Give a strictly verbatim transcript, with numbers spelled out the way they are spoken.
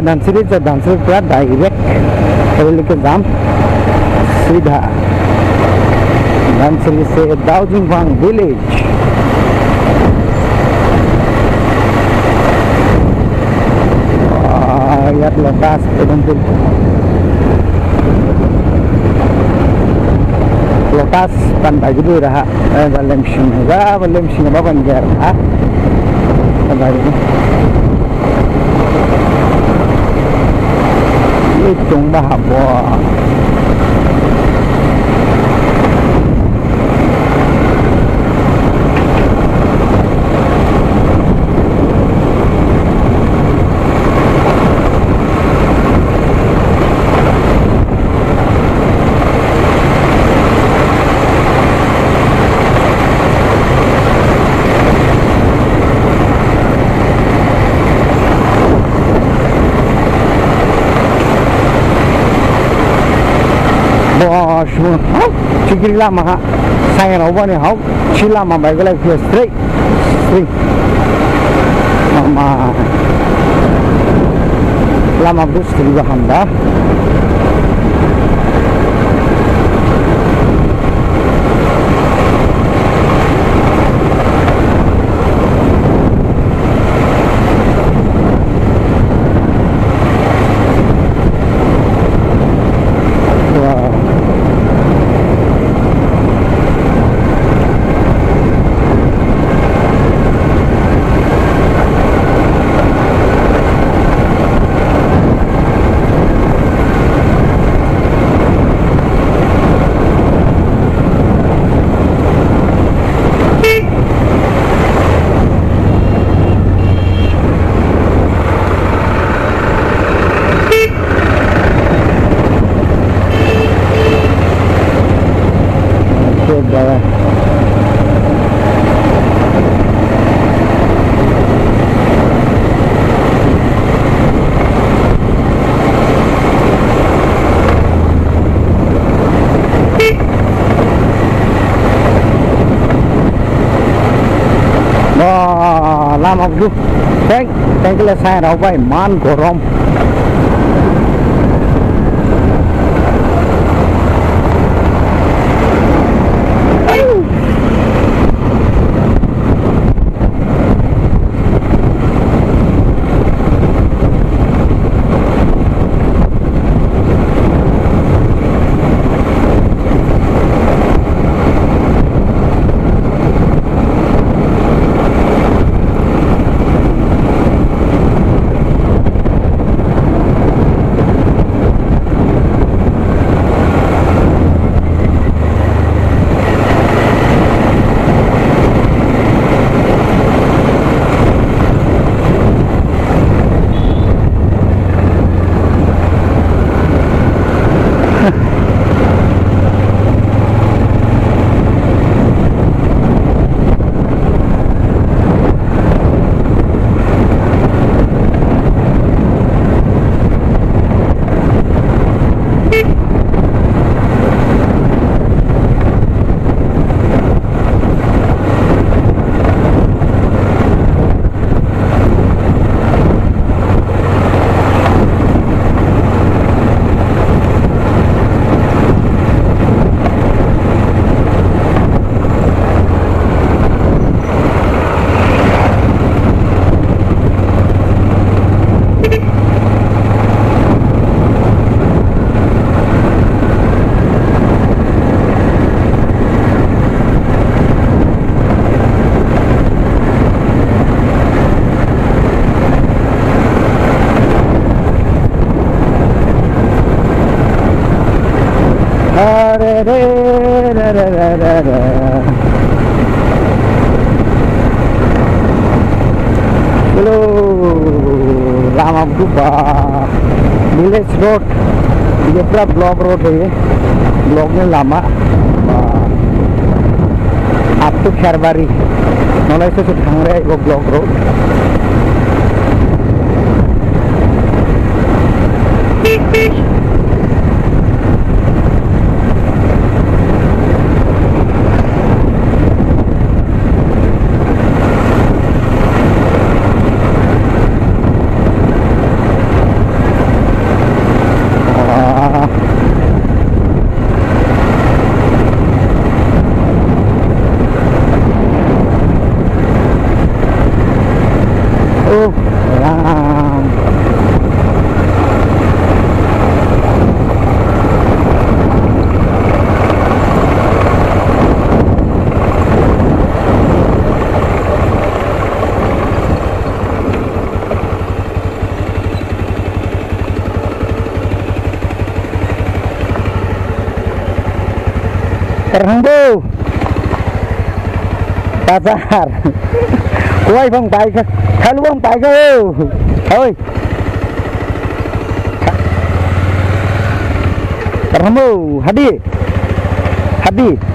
Dhansiri se, Dhansiri pura direct Hareli kejam, sidha Dhansiri se Daojingbang village. Ah, yaat lotus, ekdom pur lotus pen bagi dui raha. Eh, balem sing, ba, balem sing, ba, ban ger, ha? Ba, ini. Itum ba habo. Bo, shu, hau, chikiri lama ha, sai rau bani hau, chi lama bai gulai via straight, straight. Lama, lama bus tri ba handa. Wah, lama bro. Thank, thank you, le sai rau bai, man gorom. Are, re, re. Hello, lama buka. Village road, ye pura block road hai, block ne lama. Up to Kharbari. Nolai se thangre ego block road. Arhangbo. Pasar. Koi bang pai ka. Kalu bang pai ka o. Oi. Arhangbo. Hadi. Hadi.